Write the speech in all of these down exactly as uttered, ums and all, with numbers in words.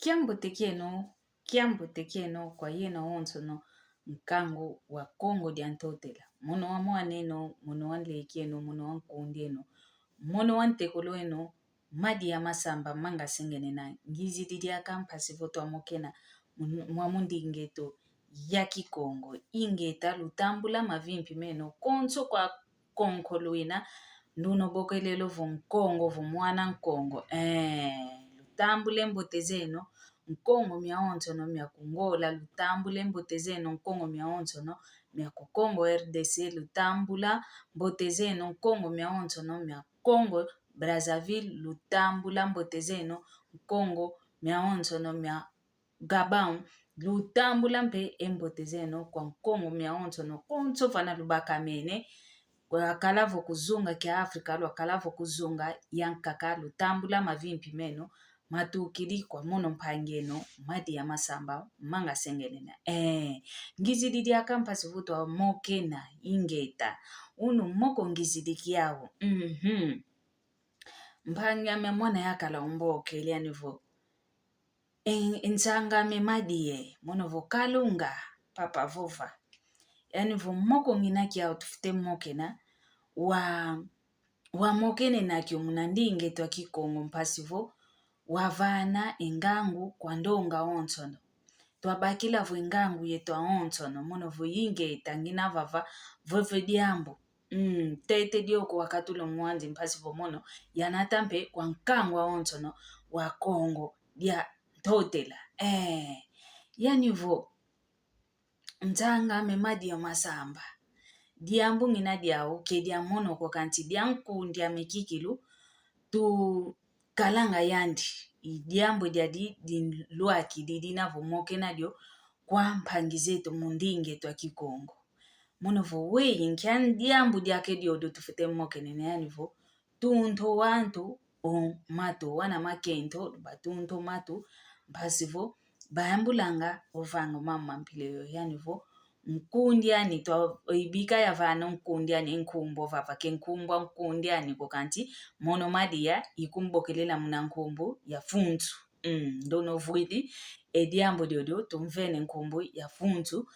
Kiambote kieno, kiambote kieno kwa yeno onsono, nkangu wa Kongo dia Ntotela. Mono wa mwaneno, mono wa nlekeno, mono wa nkundieno, mono wa ntekolo eno, Madia Masamba Manga Sengenena, ngizidi diaka mpasi vo twamokena mun-, mwa mundinga eto ya Kikongo. Ingeta, lutambula mavimpi meno, konso kwa konko lwina, nduno bokelelo vo Nkongo, vo mwana Nkongo. Eh, lutambule mbote zeno, Nkongo miawonsono mia ku Ngola, lutambule mbote zeno, Nkongo miawonsono mia ku Congo R D C, lutambula mbote zeno, Nkongo miawonsono mia Congo Brazzaville, lutambula mbote zeno, Nkongo miawonsono mia Gabon, lutambula mpe e mbote zeno kwa Nkongo miawonsono, konso vana lubakamene, lwakala vo ku zunga kia Afrika, lwakala vo ku zunga yankaka, lutambula mavimpi meno, matukidi kwa mono mpangi eno, Madia Masamba Manga Sengenena. Eh, ngizidi diaka mpasi vo twamokena, ingeta. Unu moko ngizidi kiau. Mhm. Mpangi ame mwana yakala umbokele yani vo, e, e nsanga ame Madie, mono vo Kalunga, papa vova. Yani vo moko ngina kiau tufwete mokena, wa, wamokenena kio muna ndinga eto a Kikongo mpasi vo wavana e ngangu kwa ndonga onsono. Twabakila vo e ngangu yeto awonsono, mono vo ingeta ngina vava, vwevwe diambu. Mm, ntete dio ko wakatula mwandi mpasi vo mono, yanata mpe kwa nkangu awonsono wa Kongo dia Ntotela. Eh, yani vo, nsanga ame Madia Masamba. Diambu ngina diau ke dia mono ko kansi dia nkundi ame kikilu, tukalanga yandi. I diambu diadi dinlwakidi dina vo mokena dio kwa mpangi zeto mu ndinga eto a Kikongo. Mono vo weyi nkia diambu diake diodio tufwete mokenena yani vo, tuntu wantu o matu, wana makento, batuntu matu, mpasi vo, bayambulanga ovanga mama mpila yo, yani vo, nkundi ani, twa, ibika yavana nkundi ani nkumbu vava, ke nkumbu a nkundi ani ko kansi, mono Madia ikumbokelela muna nkumbu ya Funtu. Mm, ndono vwidi, e diambu diodio, tumvene nkumbu ya Funtu,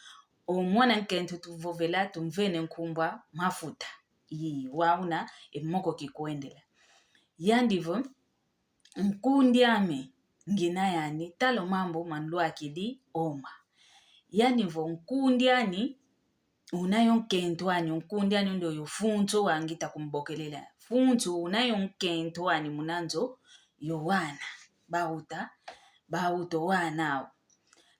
o mwana nkento tuvovela, tumvene nkumbu a Mafuta. Ii, wauna, e moko kikwendela. Yandi vo, nkundi ame, ngina yani, tala o mambu manlwakidi oma. Yani vo, nkundi ani, una yo nkento ani, nkundi ani ndio yo Funtu wangita kumbokelela. Funtu una yo nkento ani muna nzo yo wana. Bauta, bauta o wana au.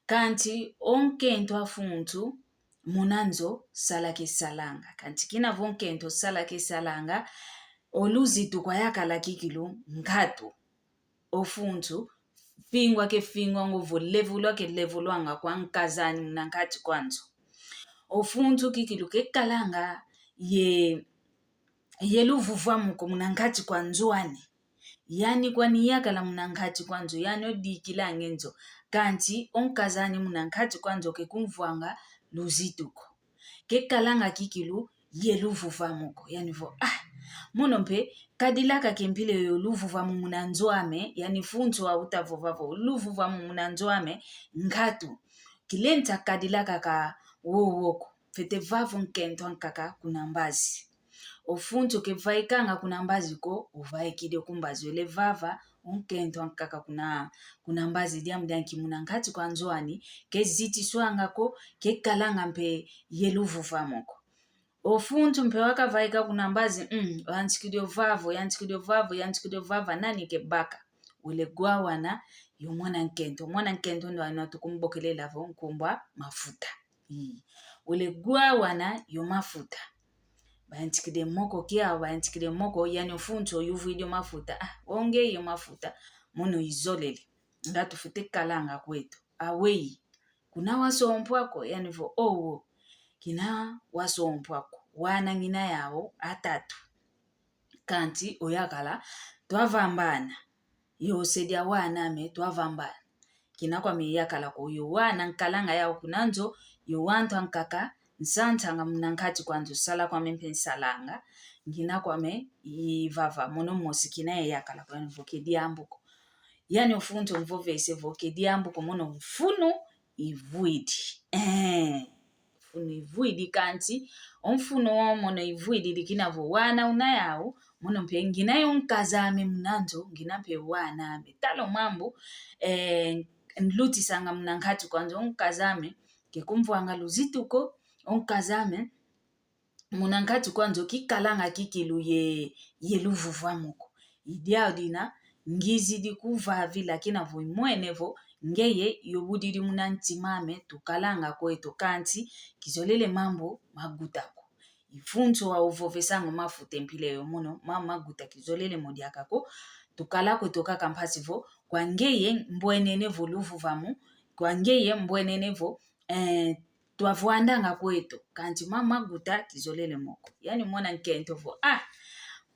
Kansi o nkento a Funtu muna nzo sala ke salanga. Kansi kina vo nkento sala ke salanga, o luzitu kwa yakala kikilu nkatu. O Funtu fingwa ke fingwanga, vo levulwa ke levulwanga kwa nkaz'ani muna nkati kwa nzo. O Funtu kikilu ke kalanga ye, ye luvuvamuko muna nkati kwa nzo ani. Yani kwani yakala muna nkati kwa nzo, yani odikilanga e nzo. Kansi o nkaz'ani muna nkati kwa nzo ke kumvwanga luzitu ko. Ke kalanga kikilu ye luvuvamuko. Yani vo, ah, mono mpe, kadilaka ke mpila yo luvuvamu muna nzo ame, yani Funtu wauta vova vo, luvuvamu muna nzo ame, nkatu. Kilenda kadilaka ka wowo ko. Fwete vava o nkento ankaka kuna mbazi. O Funtu ke vaikanga kuna mbazi ko, ovaikidi o ku mbazi, wele vava o nkento ankaka kuna, kuna mbazi, diambu dianki muna nkati kwa nzo ani, ke zitiswanga ko, ke kalanga mpe ye luvuvamuko. O Funtu mpe wakavaika kuna mbazi, mm, oyantikidi ovava, oyantikidi ovava, oyantikidi ovava, nani ke baka? Wele gwawana yo mwana nkento. Mwana nkento ndo anu tukumbokelela vo nkumbu a Mafuta. Ii. Wele gwawana yo Mafuta. Bayantikidi moko kiau, bayantikidi moko, yani o Funtu oyuvwidi o Mafuta. Ah, o ngeye o Mafuta, mono izolele. Nga tufwete kalanga kweto. Aweyi. Kuna wasompwa ko, yani vo, owo. Kina wasompwa ko. Wana ngina yau atatu. Kansi oyakala twavambana. Yo se dia wana ame twavambana. Kina kwame yakala ko, yo wana nkalanga yau kuna nzo, yo wantu ankaka nsansanga muna nkati kwa nzo, sala kwame mpe nsalanga. Ngina kwame ivava, mono mosi kina ye yakala ko, yani vo ke diambu ko. Yani o Funtu omvovese vo ke diambu ko, mono mfunu ivwidi. Eh, mfunu ivwidi kansi, o mfunu o mono ivwidi dikina vo wana una yau, mono mpe ngina yo nkaz'ame muna nzo, ngina mpe wan'ame. Tala o mambu, eh, nlutisanga muna nkati kwa nzo, nkaz'ame ke kumvwanga luzitu ko, o nkaz'ame muna nkati kwa nzo kikalanga kikilu ye, ye luvuvamu ko. I diau dina ngizidi kuvavila kina vo imwene vo ngeye yobudidi muna ntim'ame, tukalanga kweto kansi kizolele mambu maguta ko. I Funtu wau ovovesanga o mafuta e mpila eyo mono, ma, maguta kizolele mo diaka ko. Tukala kweto kaka mpasi vo kwa ngeye mbwenene vo luvuvamu, kwa ngeye mbwenene vo, eh, twavwandanga kweto, kansi ma, maguta kizolele mo ko. Yani mona nkento vo, ah,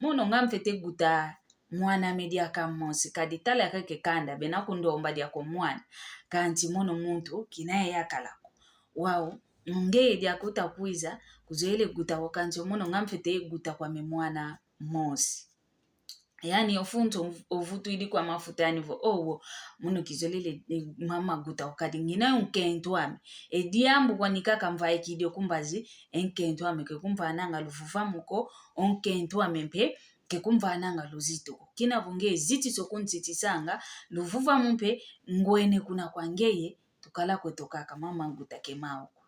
mono nga mfwete guta mwan'ame diaka mosi, kadi tala kaka e kanda, bena kundomba diaka o mwana, kansi mono muntu kina ye yakala ko. Wau, ngeye diaka uta kwiza, kuzoele guta ko, kansi mono nga mfwete guta kwame mwana mosi. Yani o Funtu ovutwidi kwa mafuta yani vo, owo, mono kizolele, eh, ma, maguta ko, kadi ngina yo nkento ame. E diambu kwani kaka mvaikidi o ku mbazi, e nkento ame ke kumvananga luvuvamu ko, o nkento ame mpe ke kumvananga luzitu ko. Kina vo ngeye zitiso kuntitisanga, luvuvamu mpe ngwene kuna kwa ngeye, tukala kweto kaka, ma, maguta ke mau ko.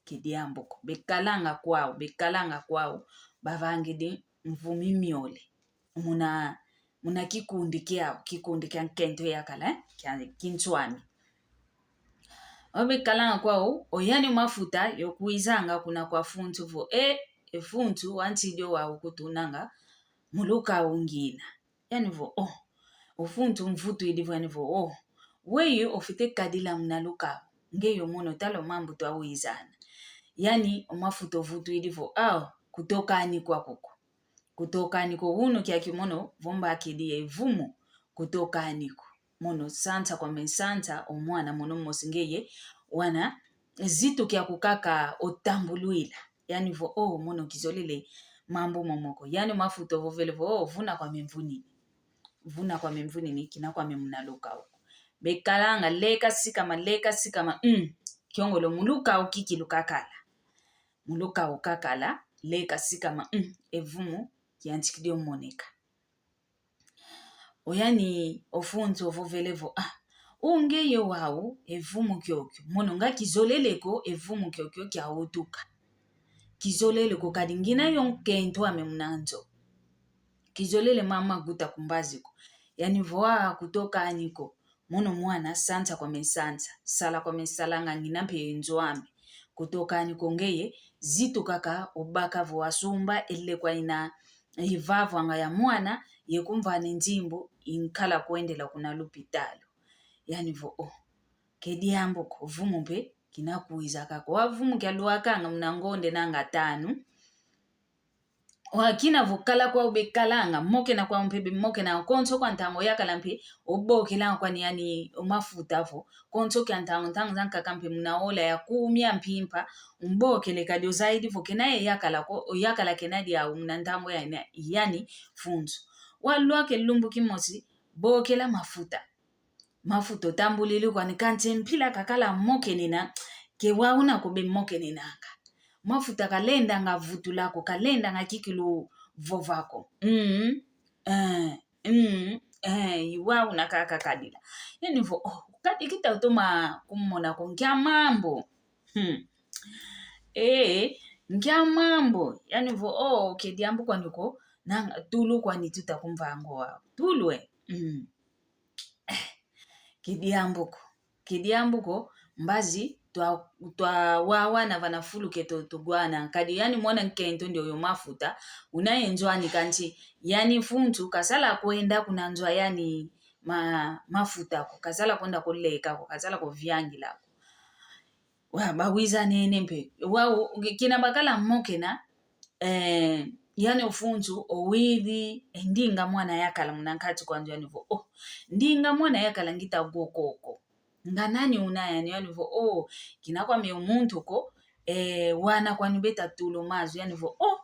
Ke diambu ko. Bekalanga kwau, bekalanga kwau, bavangidi mvu mimiole muna, muna kikundi kiau, kikundi kia nkento yakala, eh, kia kinswami. O bekalanga kwau, o yani mafuta yokwizanga kuna kwa Funtu vo, eh, e Funtu, wantidi o wau kutunanga mu lukau ngina. Yani vo, oh, o Funtu mvutwidi vo, yani vo, oh, weyi ofwete kadila muna lukau, ngeye o mono tala o mambu twawizana. Yani o mafuta ovutwidi vo, ah, kutoka ani kwaku ko. Kutoka ani ko, unu kiaki mono vo mbakidi e vumu, kutoka ani ko. Mono sansa kwame nsansa o mwana mono mosi ngeye, wana zitu kiaku kaka otambulwila. Yani vo, oh, mono kizolele mambu momo ko. Yani mafuta ovovele vo, oh, vuna kwame mvunini. Vuna kwame mvunini, kina kwame muna lukau ko. Bekalanga, leka sikama, leka sikama, mm. Kiongolo mu lukau kikilu kakala. Mu lukau kakala, leka sikama, mm, e vumu kiantikidi omoneka. O yani o Funtu ovovele vo, ah, o ngeye wau e vumu kiokio, mono nga kizolele ko e vumu kiokio kiawutuka. Kizolele ko, kadi ngina yo nkento ame muna nzo. Kizolele ma, maguta ku mbazi ko. Yani vo, ah, kutoka ani ko. Mono mwana sansa kwame nsansa, sala kwame nsalanga, ngina mpe e nzo ame. Kutoka ani ko, ngeye zitu kaka obaka vo wasumba, ele kwa ina ivavwanga ya mwana, ye kumvana e nzimbu, inkala kwendela kuna lupitalu. Yani vo, oh, ke diambu ko, vumu mpe kina kwiza kaka. Wa vumu kialwakanga muna ngonde nanga tanu. Wa kina vo kala kwau bekalanga, mokena kwau mpe bemokena, konso kwa ntangu yakala mpe obokelanga kwani yani o mafuta vo, konso kia ntangu, ntangu zankaka mpe muna ola ya kumi ya mpimpa, umbokele kadi ozaidi vo kena ye yakala ko, o yakala kena diau muna ntangu ya yani, yani Funtu. Walwaka e lumbu kimosi, bokela mafuta. Mafuta otambulili kwani, kansi e mpila kakala mokenena, ke wau una ko bemokenenanga. Mafuta kalendanga vutula ko, kalendanga kikilu vova ko. Mm, eh, mm, eh, i wau una kaka kadila. Yani vo, oh, kadi kita utoma kumona ko nkia mambu. Hmm. Eh, nkia mambu. Yani vo, oh, ke diambu kwani ko, nanga tulu kwani tuta kumvanga wau. Tulu, eh. Mm. Ke diambu ko. Ke diambu ko, mbazi twa, twawawana vana fulu ke tu, tugwana. Kadi yani mwana nkento ndioyo mafuta, una ye nzo ani kansi, yani Funtu kasala kwenda kuna nzo a yani ma, mafuta ko, kasala kwenda kuleka ko, kasala kuviangila ko. Wa, bawizanene mpe. Wau, kina bakala mokena, eh, yani o Funtu owidi, eh, ndinga mwana yakala muna nkati kwa nzo yani vo, oh, ndinga mwana yakala ngita gokoko. Nga nani una yani, yani vo, oh, kina kwame o muntu ko, eh, wana kwani beta tula o mazu, yani vo, oh,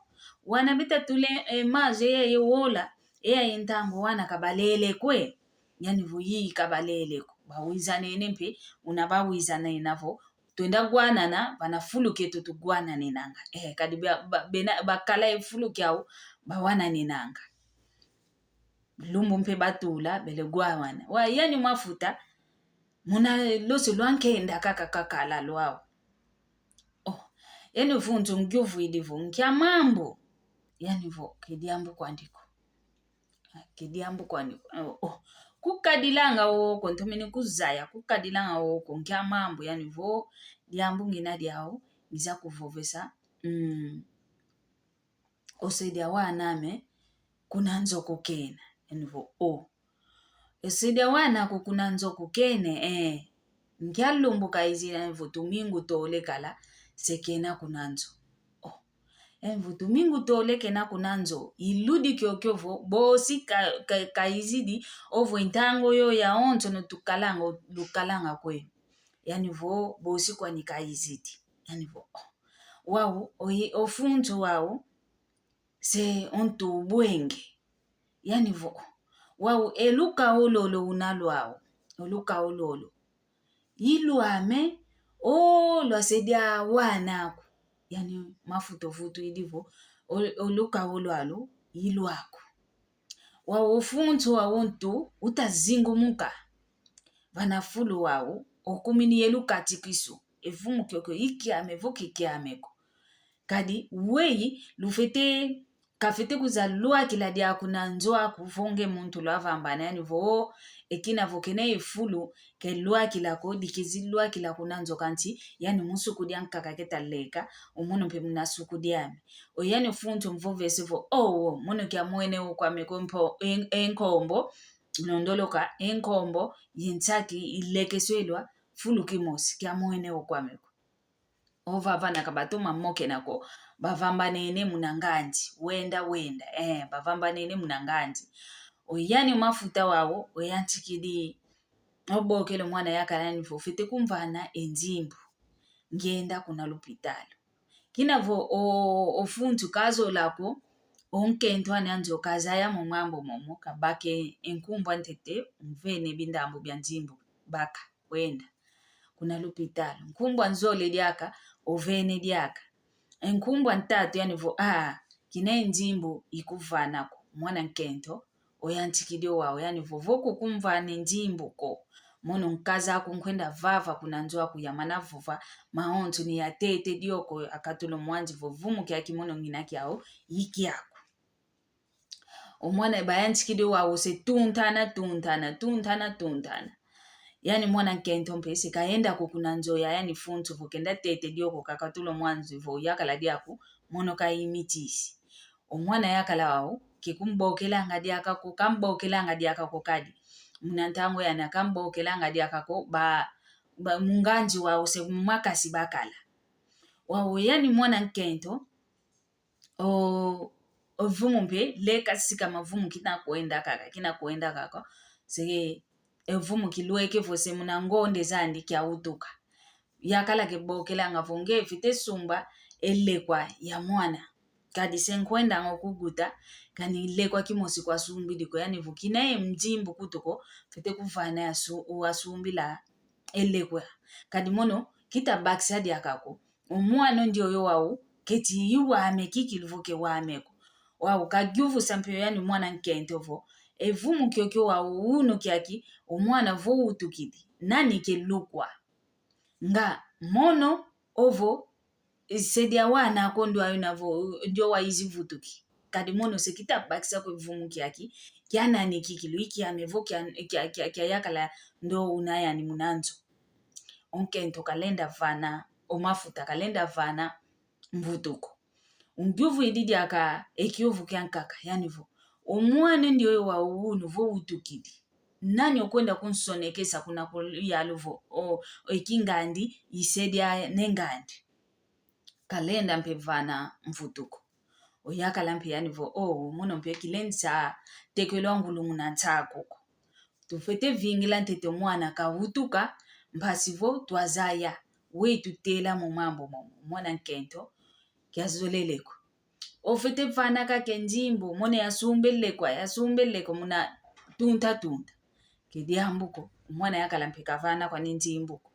wana beta tula, eh, mazu, eya ye wola, eya ye ntangu wana kabalele kwe. Yani vo yi kabalele ko. Bawizanene mpe, una bawizanena vo, twenda gwanana, vana fulu kieto tugwananenanga. Eh, kadi ba, ba, bena, bakala e fulu kiau, bawananenanga. Lumbu mpe batula, bele gwawana. Wa, yani mafuta, muna lose lwa nkenda kaka kakala lwau. Oh, yani vo nzo ngiuvwidi vo, nkia mambu. Yani vo, ke diambu kwandi ko. Ke diambu kwandi ko. Oh, oh. Kukadilanga oko, ntomene kuzaya, kukadilanga oko, nkia mambu, yani vo, diambu ngina diau, ngiza kuvovesa. Mm. Osedi awan'ame kuna nzo kukena, yani vo o. Osedi awan'aku kuna nzo kukena, eh. Nkia lumbu kayizidi, yani vo tumingu tole kala se kena kuna nzo. Oh. Yani vo tumingu tole kena kuna nzo, iludi kiokio vo, bosi ka, ka, kayizidi, ovo e ntangu yo yawonsono tukalanga, lukalanga kwe. Yani vo, bosi kwani kayizidi. Yani vo, oh. Wau, oyi, o funso wau, se o ntu ubwenge. Yani vo, wau e lukao lolo una lwau, o lukao lolo. Ilwame, o lwasedi awan'aku. Yani mafuta ovutwidi vo, o, o lukao lwalu, ilwaku. Wau o funso wau o ntu utazingumuka. Vana fulu wau, okumini ye lukatikisu. E vumu kiokio ikiame vo kikiame ko. Kadi weyi lufwete, kafwete kwiza lwakila diaku na nzo aku vo nge muntu lwavambana, yani vo, e kina vo kena ye fulu, ke lwakila ko, dikizi lwakila kuna nzo kansi, yani mu suku diankaka keta leka, o mono mpe muna suku diame. O yani funso mvovese vo, o, o, mono kiamwene o kwame ko mpo, en-, e nkombo, londoloka, e nkombo, ye nsaki, ilekeswelwa, fulu kimosi, kiamwene o kwame ko. Ovava na kabatoma mokena ko, bavambanene muna ngandi, wenda, wenda, eh, bavambanene muna ngandi. O yani mafuta wau, oyantikidi, obokele mwana yakala yani vo, fwete kumvana e nzimbu. Ngienda kuna lupitalu. Kina vo, o, o funso kazola ko, o nkento ani anzo kazaya mo mambu momo, kabake e nkumbu antete, mvene bindambu bia nzimbu, baka. Wenda kuna lupitalu. Nkumbu a nzole diaka, ovene diaka. E nkumbu a ntatu yani vo, ah, kina e nzimbu ikuvana ko. Mwana nkento, oyantikidi o wau, yani vo, vo kukumvana e nzimbu ko. Mono nkaza aku nkwenda vava kuna nzo aku yamana vova, mawonso ni yatete dioko akatula o mwanzi vo vumu kiaki mono ngina kiau, ikiaku. O mwana bayantikidi wau se tuntana, tuntana, tuntana, tuntana. Yani mwana nkento mpe se kaenda ko kuna nzo ya, yani funso vo kenda tete dioko kakatula o mwanzi vo yakala diaku, mono kaimitisi. O mwana yakala wau, ke kumbokelanga diaka ko, kambokelanga diaka ko kadi. Muna ntangu yani kambokelanga diaka ko, ba, ba, mu ngandi wau se mu makasi bakala. Wau yani mwana nkento, o, o vumu mpe, leka sikama vumu kina kwenda kaka, kina kwenda kaka. Seke, e vumu kilweke vo se muna ngonde zandi kiawutuka. Yakala ke bokelanga vo nge fwete sumba e lekwa ya mwana. Kadi se nkwendanga kuguta, kani lekwa kimosi kwasumbidi ko, yani vo kina ye nzimbu kutu ko, fwete kuvana ya su-, wasumbila e lekwa. Kadi mono, kita bakisa diaka ko. O mwana ndioyo wau, keti iwame kikilu vo ke wame ko. Wau kagiuvusa mpe yani mwana nkento vo, e vumu kiokio wau unu kiaki, o mwana vo utukidi. Nani ke lukwa. Nga mono ovo, sedi awana ko ndio ayo na vo, ndio wayizi vutuki. Kadi mono se kita bakisa ko e vumu kiaki, kia nani kikilu, ikiame vo kia, kia, kia, kia yakala ndo una yani muna nzo. O nkento kalenda vana, o mafuta kalenda vana mvutuko. Ungiuvwidi diaka e kiuvu kiankaka, yani vo, o mwana ndioyo wau unu vo utukidi. Nani okwenda kunsonekesa kuna kuyalu vo, o, o eki ngandi, isedi a ne ngandi. Kalenda mpe vana mvutuko. Oyakala mpe yani vo, o, mono mpe kilendi sa tekelwa ngulu muna nsaku ko. Tufwete vingila ntete mwana kawutuka, mpasi vo twazaya, we tutela mu mambu momo, mwana nkento, kiazolele ko. Ofwete vana kaka e nzimbu, mono yasumba e lekwa, yasumba e lekwa muna tunta tunta. Ke diambu ko, o mwana yakala mpe kavana kwani nzimbu ko.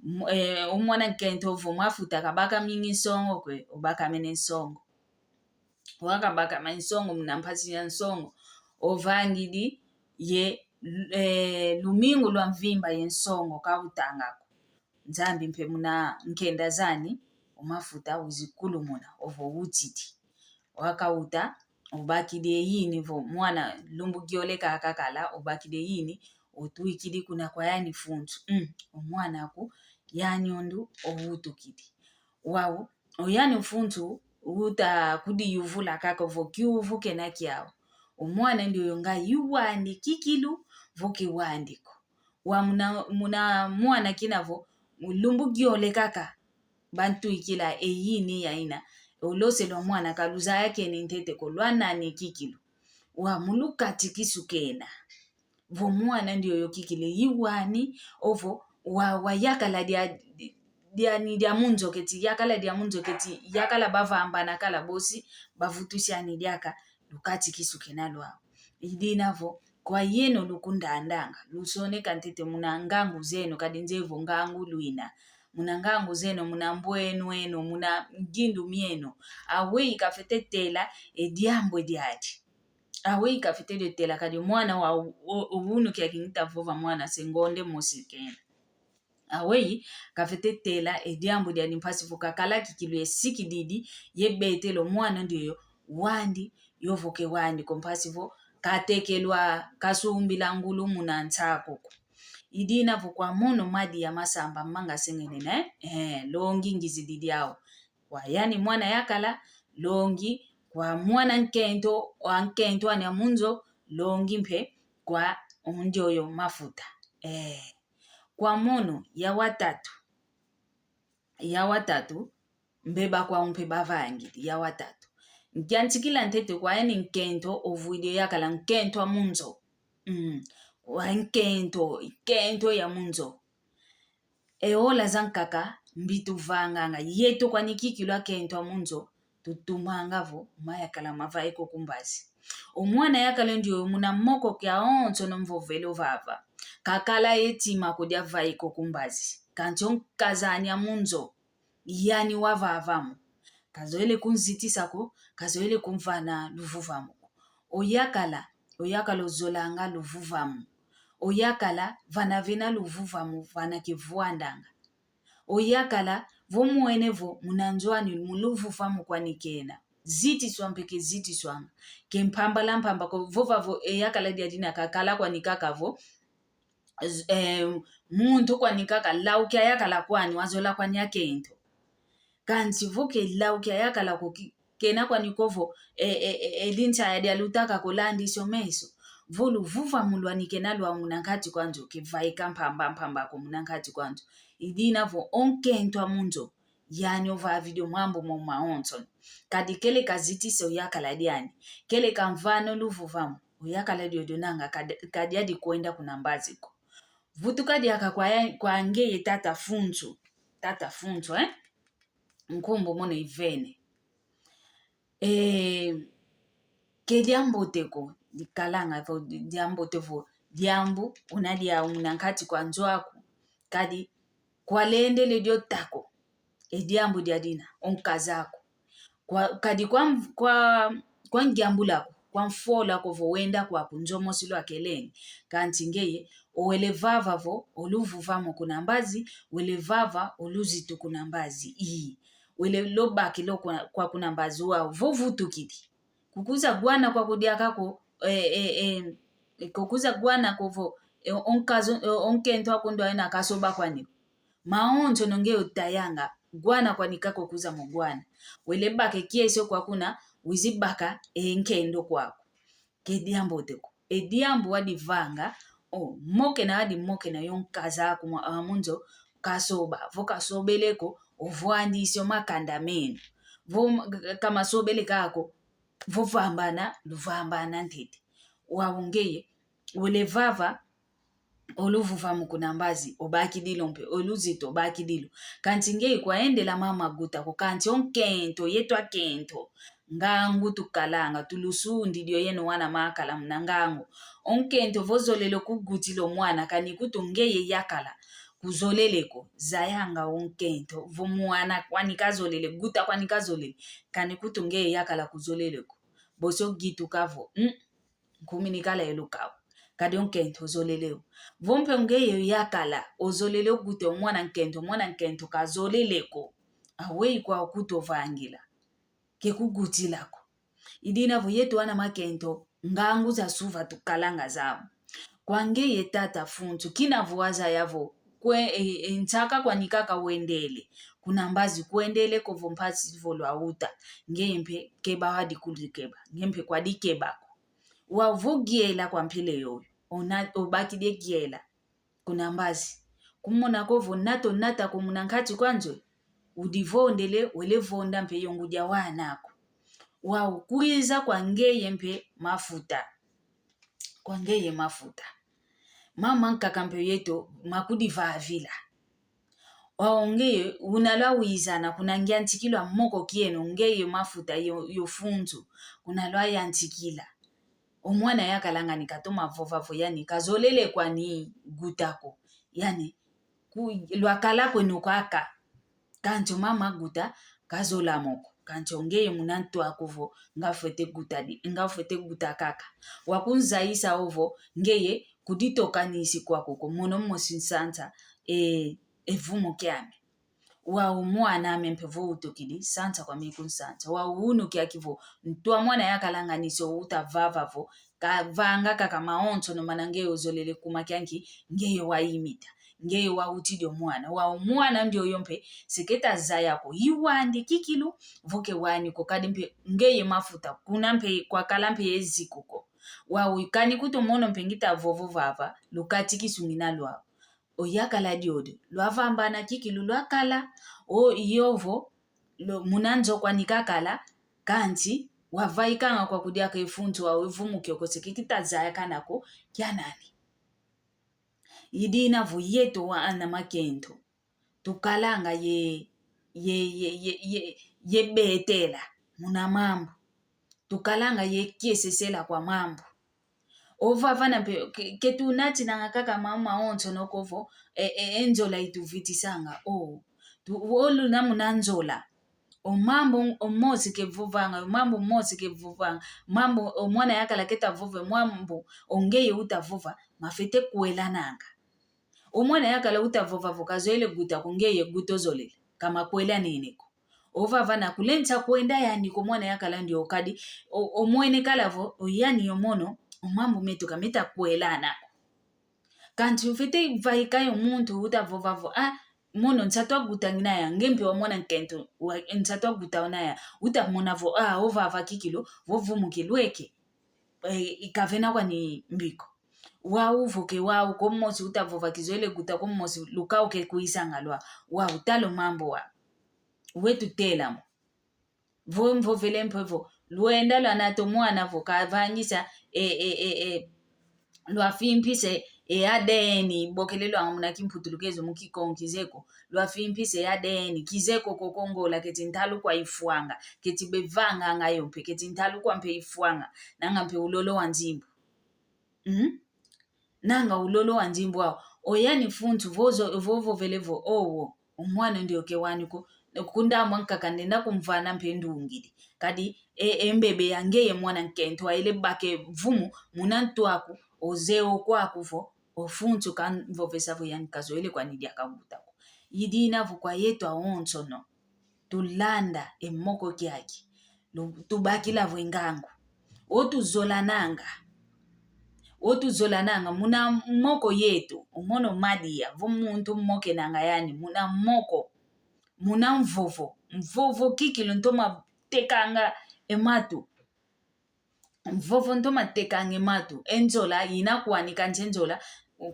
M-, eh, o mwana nkento ovo mafuta kabaka mingi nsongo kwe, obakamene nsongo. Wakabakama nsongo, muna mpasi ya nsongo, ovangidi ye, eh, lumingu lwa mvimba ye nsongo kautanga ko. Nzambi mpe muna nkenda zani, o mafuta wizi kulumuna, ovo utidi. Wakauta, obakidi eyini vo mwana lumbu giole kakakala, obakidi eyini, otwikidi kuna kwa yani mfuntu. Mm, o mwana aku, yani ondu, owutukidi. Wau, o yani mfuntu, uta kudiyuvula kaka vo kiuvu kena kiau. O mwana ndioyo nga i wandi kikilu, vo ke wandi ko. Wa muna, muna mwana kina vo, lumbu giole kaka, bantwikila eyini ya ina, o lose lwa mwana ka luzayakeni ntete ko, lwa nani kikilu. Wa mu lukatikisu kena. Vo mwana ndioyo kikilu i wani, ovo wa, wayakala dia, dia ni dia mu nzo keti, yakala dia mu nzo keti, yakala bavambana kala bosi, bavutusiani diaka, lukatikisu kena lwau. I dina vo, kwa yeno lukundandanga, lusoneka ntete muna ngangu zeno, kadi nze vo ngangu lwina. Muna ngangu zeno, muna mbwenu eno, muna ngindu mieno. Aweyi kafete tela e diambu diadi. Aweyi kafete dio tela kadi mwana wa u-, u-, unu kia kingita vova mwana se ngonde mosi kena. Aweyi kafete tela e diambu diadi mpasi vo kakala kikilu ye sikididi ye betele o mwana ndioyo wandi, yovo ke wandi ko mpasi vo katekelwa, kasumbila ngulu muna nsaku ko. I dina vo kwa mono madi ya masamba manga sengenene, eh, longi ngizidi diau. Kwa yani mwana yakala, longi kwa mwana nkento, wa nkento ani a mu nzo, longi mpe kwa ndioyo mafuta. Eh, kwa mono ya watatu, ya watatu, mbeba kwau mpe bavangidi, ya watatu. Nkiantikila ntete kwa yani nkento, ovwidi oyakala nkento a mu nzo. Mm, kwa nkento, nkento ya mu nzo. E ola zankaka, mbi tuvanganga, yeto kwani kikilu akento a mu nzo, tutumanga vo, mayakala mavaiko ku mbazi. O mwana yakala ndioyo muna moko kiawonsono mvovele ovava. Kakala ye tima ko dia vaiko ku mbazi. Kansi o nkaza ani a mu nzo, yani wavava mo. Kazoele kunzitisa ko, kazoele kunvana luvuvamo ko. Oyakala, oyakala ozolanga luvuvamo. Oyakala vana vena luvuvamo, vana kevwandanga. Oyakala, vo mwene vo, muna nzo ani mu luvuvamo kwani kena. Zitiswa mpe kezitiswanga. Ke mpambala mpamba ko, vova vo, eyakala diadi na kakala kwani kaka vo, z-, eh, muntu kwani kaka, lau kiayakala kwani, wazola kwani akento. Kansi vo ke lau kiayakala ko ki-, kena kwani ko vo, e, e, e, e, linsa ya dialutaka ko landisio meso. Vo luvuvamo lwani kena lwa muna nkati kwa nzo, kevaika mpamba mpamba ko muna nkati kwa nzo. I dina vo o nkento a mu nzo, yani ovavidi o mambu mo mawonsono. Kadi kele kazitisa oyakala diani. Kele kamvana o luvuvamo, oyakala diodio nanga kadi, kadiadi kwenda kuna mbazi ko. Vutuka diaka kwa ya-, kwa ngeye tata Funtu. Tata Funtu, eh? Nkumbu mono ivene. Eh, ke diambote ko, dikalanga vo di-, diambote vo, diambu, una diau muna nkati kwa nzo aku. Kadi, kwalendele dio tako, e diambu dia dina, o nkaza aku. Kwa, kadi kwa mv-, kwa, kwa ngiambula ko, kwa mfola ko vo wenda kwaku nzo mosi lwakelenge. Kansi ngeye, owele vava vo, o luvuvamo kuna mbazi, wele vava, o luzitu kuna mbazi. Ii. Wele lobaki lo kwa, kwa kuna mbazi wau, vo vutukidi. Kukuza gwana kwaku diaka ko, eh, eh, eh, kukuza gwana ko vo, eh, o nkaza, eh, o nkento aku ndo ena kasoba kwani. Mawonsono nge utayanga, gwana kwani kako kuza mu gwana. Wele baka e kiese kwa kuna, wizi baka e nkendo kwaku. Ke diambote ko. E diambu wadivanga, o, mokena adi mokena yo nkaza aku mwa, a, mu nzo, kasoba. Vo kasobele ko, ovwandisi o makanda meno. Vo m-, k-, k-, kamasobele kako, vo vambana, luvambana ntete. Wau ngeye, wele vava, o luvuvamo kuna mbazi, obakidi lo mpe, o luzitu obakidi lo. Kansi ngeye kwayendela mama guta ko, kansi o nkento, yeto akento. Ngangu tukalanga, tulusundidi o yeno wana makala muna ngangu. O nkento vo zolele kugutila o mwana, kani kutu ngeye yakala, kuzolele ko, zayanga o nkento, vo mwana kwani kazolele, guta kwani kazolele, kani kutu ngeye yakala kuzolele ko. Bosi ogituka vo, mm, nkumi nikala e lukau. Kadi o nkento ozolele o. Vo mpe ngeye yakala, ozolele oguta o mwana nkento, mwana nkento kazolele ko. Aweyi kwa okutu ovangila. Ke kugutila ko. I dina vo yetu wana makento, ngangu za suva tukalanga zau. Kwa ngeye tata Funtu, kina vo wazaya vo, kwe, e, e, nsaka kwani kaka wendele. Kuna mbazi kwendele ko vo mpasi vo lwauta. Ngeye mpe keba wadi kudikeba. Ngeye mpe kwadikeba ko. Wau vo giela kwa mpila yoyo. Ona, obakidi e giela. Kuna mbazi. Kumona ko vo nata onata ko muna nkati kwa nzo e. Udivondele, wele vonda mpe yo ngudi a wana aku. Wau kwiza kwa ngeye mpe mafuta. Kwa ngeye mafuta. Mama nkaka mpe yeto makudivavila. Wau ngeye una lwawizana kuna ngiantikilwa moko kieno ngeye mafuta yo, yo Funtu. Kuna lwayantikila. O mwana yakalanga ni katoma vova vo yani kazolele kwani guta ko. Yani, ku, lwakala kweno kaka. Kanti o mama guta, kazola mo ko. Kanti o ngeye muna ntu aku vo, nga fwete guta di, nga fwete guta kaka. Wakunzayisa ovo, ngeye, kuditokanisi kwaku ko, mono mosi nsansa, e, e vumu kiame. Wau mwana ame mpe vo utukidi, sansa kwame kunsansa. Wau unu kiaki vo, ntu a mwana yakalanga ni se uta vava vo, kavanga kaka mawonsono mana ngeye ozolele kuma kianki, ngeye waimita. Ngeye wautidi o mwana. Wau mwana ndioyo mpe, se keta zaya ko. I wandi kikilu, vo ke wani ko kadi mpe, ngeye mafuta. Kuna mpe, kwakala mpe ye ziku ko. Wau kani kutu mono mpe ngita vovo vava, lukati kisungina lwau. Oyakala diodio, lwavambana kikilu lwakala, o yovo, lo, muna nzo kwani kakala, kanti, wavaikanga kwa kudiaka e Funtu wau e vumu kiokio se ke kita zayakana ko, kia nani. I dina vo yeto wana makento. Tukalanga ye, ye, ye, ye, ye, ye betela, muna mambu. Tukalanga ye kiesesela kwa mambu. Ovava na mpe, ke, ke tunatinanga kaka mambu mawonsono ko vo, e, e, e nzola ituvitisanga, o. Tu, olu na muna nzola. O mambu, o mosi ke vovanga, o mambu mosi ke vovanga, mambu, o mwana yakala keta vova, o mambu, o ngeye uta vova, mafwete kwelananga. O mwana yakala uta vova vo kazoele guta ko ngeye guta ozolele, ka makwelanene ko. Ovava na kulensa kwenda yani ko mwana yakala ndio kadi, o, omwene kala vo, o yani yo mono, o mambu meto ka meta kwelana ko. Kanti ufwete vaika yo muntu uta vova vo, ah, mono nsatu a guta ngina ya, nge mpe wamona nkento, wa, nsatu a guta una ya, uta mona vo, ah, ovava kikilu, vo vumu kilweke. E, i kavena kwani mbi ko. Wau vo ke wau, ko mosi uta vova kizoele guta, ko mosi lukau ke kwisanga lwa. Wau tala o mambu wa. Wetu tela mo. Vo mvovele mpe vo. Lwenda lwanata o mwana vo kavangisa, e, e, e, e. Lwafimpisa, e, A D N, bokelelwanga muna kimputulukezo mu Kikongo kizeye ko. Lwafimpisa, e, A D N, kizeye ko ko Kongo la keti ntalu kwa ifwanga, keti bevanganga yo mpe, keti ntalu kwa mpe ifwanga, nanga mpe ulolo wa nzimbu. Mm? Nanga ulolo wa nzimbu wau. O yani Funtu vozo, vovovele vo, owo, o mwana ndioke wani ko, kundambu ankaka ndenda kumvana mpe ndungidi. Kadi, e, e mbebe ya ngeye mwana nkento, waele baka e vumu, muna ntu aku, ozeye o kwaku vo, o Funtu kanvovesa vo yani kazoele kwani dia kaguta ko. I dina vo kwa yetu awonsono. Tulanda e moko kiaki. Lu-, tubakila vo e ngangu. O tuzolananga. O tuzolananga. Muna moko yetu. O mono madia. Vo muntu mokenanga yani. Muna moko. Muna mvovo. Mvovo kikilu ntoma tekanga e matu. Mvovo ntoma tekanga e matu. E nzola, ina kwani kansi e nzola,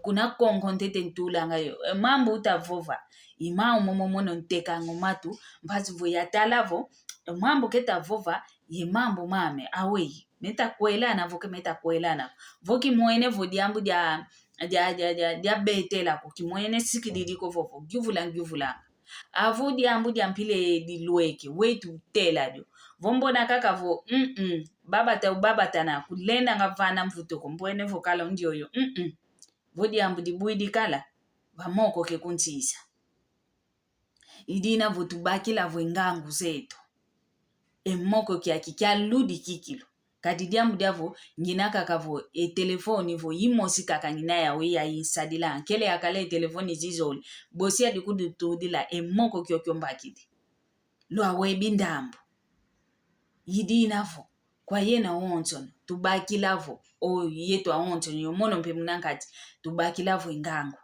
kuna Kongo ntete ntulanga yo. E mambu uta vova. I mau momo mono ntekanga o matu, mpasi vo yatala vo, e mambu keta vova, ye mambu mame, aweyi. Meta kwelana vo ke meta kwelana. Vo kimwene vo diambu dia, dia, dia, dia, dia betela ko, kimwene sikididi ko vovo, ngiuvula, ngiuvulanga. Avo diambu dia mpila dilweke, wetu tela dio. Vo mbona kaka vo, mm, mm, babata, babatana, kulenda nga vana mvutu ko, mbwene vo kala ndioyo, mm, mm. Vo diambu dibwidi kala, va moko ke kunsisa. I dina vo tubakila vo e ngangu zeto. E moko kiaki kialudi kikilu. Kadi diambu diavo ngina kaka vo e telefoni vo imosi kaka ngina yau ya insadila. Nkele yakala e telefoni zizole. Bosi adi kudutudila e moko kiokio mbakidi. Lwawebi ndambu. I dina vo kwa yeno awonsono tubakila vo, o yeto awonsono, yo mono mpe muna nkati, tubakila vo e ngangu.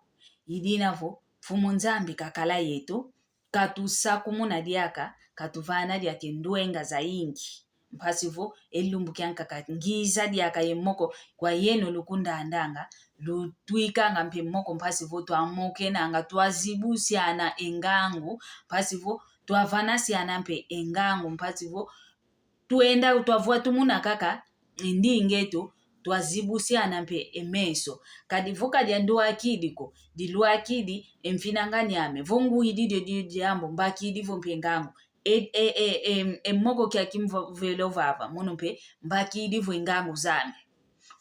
I dina vo Mfumu Nzambi kakala yeto, katusakumuna diaka, katuvana diaka e ndwenga zayingi. Mpasi vo e lumbu kiankaka ngiza diaka ye moko kwa yeno lukundandanga, lutwikanga mpe moko mpasi vo twamokenanga, twazibusiana e ngangu, mpasi vo twavanasiana mpe e ngangu, mpasi vo twenda twavwa tumuna kaka e ndinga eto, twazibusiana mpe e meso. Kadi vo ka dia ndwakidi ko, dilwakidi e mfinangani ame. Vo ngwidi dio dio diambu, mbakidi vo mpe ngangu. E, e, e, e, e moko kiaki mvovele ovava, mono mpe mbakidi vo e ngangu zame.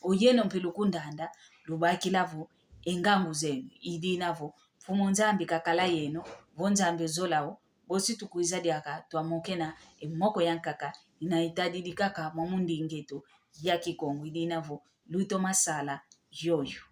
O yeno mpe lukundanda, lubakila vo e ngangu zeno. I dina vo Mfumu Nzambi kakala yeno, vo Nzambi ozola o, bosi tukwiza diaka twamokena e moko yankaka ina itadidi kaka mwa mu ndinga eto ya Kikongo. I dina vo lutoma sala yoyo.